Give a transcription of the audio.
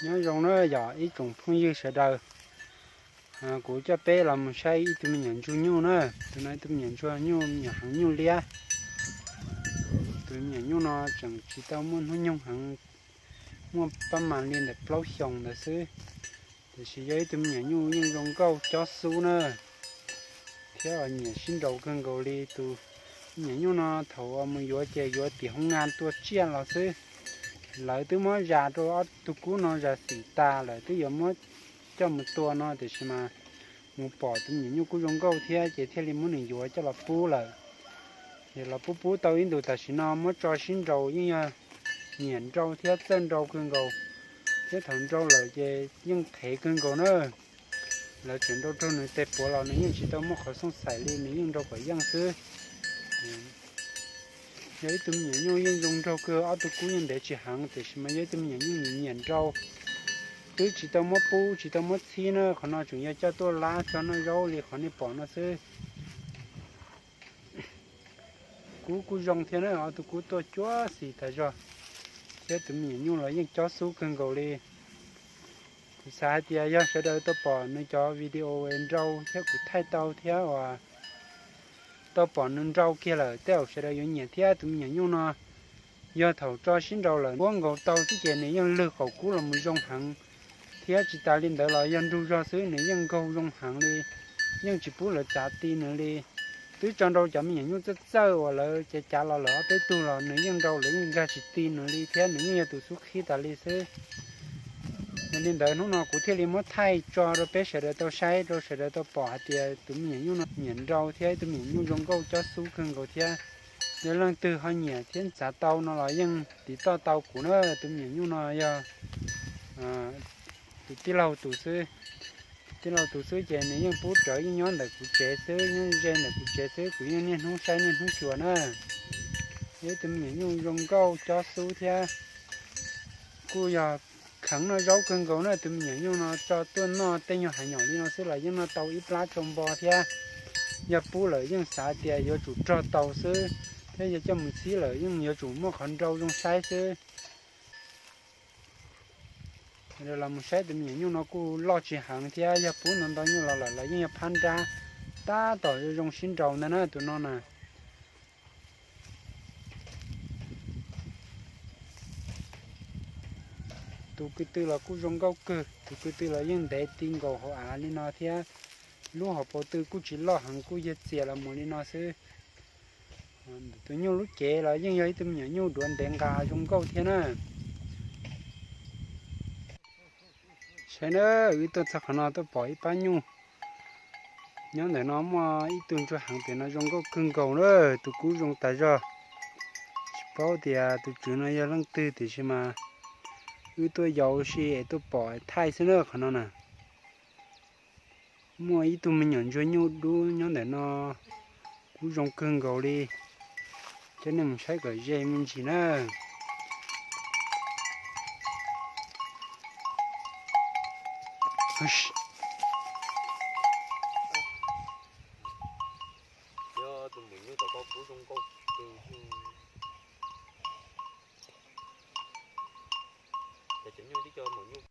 Nyob zoo na yog ib tsoom phooj ywg sawv daws, kuv coj peb los mus saib ib tug me nyuam ntsuag nyuj na. Tus no ib tug me nyuam ntsuag nyuj, me nyuam heev nyuj liab. Tus me nyuam nyuj no tseem tsis tau muaj hnub nyoog heev, muaj pab mas li ntawm plaub xyoos ntawd xwb. Tiam sis yog ib tug me nyuam nyuj yeej zoo nkauj cob xub na, thiab nyiam sib nraus kawg nkaus li. Tus me nyuam nyuj no thaum mus yuav ces yuav tim hoob nga tua tsiaj los xwb. Lawv twb muab zas rau ob tug kub no zas xim tas lawm, twb yuav muab coj mus tua no, tiam sis mas mus pom tus me nyuam nyuj kuj zoo nkauj thiab ces thiaj li muab nws yuav coj los pub lawm. Ces los pub pub tau ib ntus tam sim no muab tso sib nraus yeej yog nyiam nrau thiab txawj nrau kawg nkaus, thiab thaum nrau lawm ces yeej qhev kawg nkaus na. Lawv tseem nrau raug nws tes puav los nws yeej tsis tau muaj qhov xooj xaim li, nws yeej nrau kom yeej xwb. Yog ib tug me nyuam nyuj yeej zoo nraug kawg, ob tug kub yeej ntev tsis heev, tiam sis mas yog ib tug me nyuam nyuj nyiam nrau, twb tsis tau muab pub tsis tau muab txhib na. Qhov no tseem yog coj tuaj lab tso noj zaub li qhov nej pom no xwb. Kub kuj zoo thiab na, ob tug kub tuaj cuab xim tas zog, thiab tus me nyuam nyuj los yeej cob xub kawg nkaus li. Kuv xav hais tias yog sawv daws tau pom nws cov video nrau thiab kuv thaij tau thiab uas tau pom nws nrau kiag lawm tej zaum sawv daws yuav nyiam thiab. Tus me nyuam nyuj no yog thaum tso sib nraus lawm puab nkaus tau xwb ces nws yeej lwg qaum kub los mus zoo heev, thiab tsis tas li ntawd los yog nrug zog xwb nws yeej nkaug zoo heev li, yeej tsis pub lawv txav ti nws li. Twb tso nrau cov me nyuam nyuj txawj txawj uas lawv cav cav los lawm ob peb tug los nws yeej nrau lawv yeej nkag tsis ti nws li thiab nws yeej yog tus xub qhib tas li xwb. Yog li ntawd hnub no kuv thiaj li muab thaij tso rau peb sawv daws tau saib, rau sawv daws tau pom hais tias tus me nyuam nyuj no nyiam nrau thiab tus me nyuam nyuj zoo nkauj cob xub kawg nkaus thiab. Yog leej twg ho nyiam thiab txav tau no los yeej tiv toj tau kuv na. Tus me nyuam nyuj no yog tus tij laug tus xwb. Tus tij laug tus xwb ces nws yeej pub rawv yeej nyob ntawm kuv tsev xwb, nyob ze ntawm kuv tsev xwb, kuv yeej niaj hnub saib niaj hnub xyuas na. Yog ib tug me nyuam nyuj zoo nkauj cob xub thiab kuj yog kheev noj zaub kawg nkaus na. Tus me nyuam nyuj no tso tuaj noj tej nyuag hav nyom li no xwb los yeej noj tau ib plab tsau npo thiab. Yog pub lawm yeej xav tias yuav tsum rog tau xwb, thiab yog coj mus txhib lawm yeej yuav tsum muaj qhov nrau zoo saib xwb. Los mus saib tus me nyuam nyuj no kuj loj tsis heev thiab, yog pub ntau ntau nyuj los lawm los yeej yog phab nrab tab tom zoo zoo sib nraus ntag na tus no na. Tus ko tw los kuj zoo nkauj kawg, tus ko tw los yeej ntev ti nkaus hauv av li no thiab. Lub hauv paus tw kuj tsis loj heev, kuj yog txias los mus li no xwb. Tus nyuj lub cev los yeej yog ib tug me nyuam nyuj duav ntev nqa zoo nkauj thiab na. Saib na, wb tuaj txog qhov no tuaj pom ib pab nyuj. Nyob ntawm no muaj ib tug ntsuag heev pem no zoo nkauj kawg nkaus na, tus kub zoo tas zog. Tsis paub tias tus tswv no yog leej twg tiam sis mas wb tuaj yau si es tuaj pom thaij xwb na qhov no na. Muaj ib tug me nyuam ntsuag nyuj dub nyob ntawm no, kub zoo kawg nkaus li. Coj nej mus saib kom ze me ntsis na. Yog tus maum nyuj tom ko kub zoo nkauj kawg. Ces cov nyuj tib co maum nyuj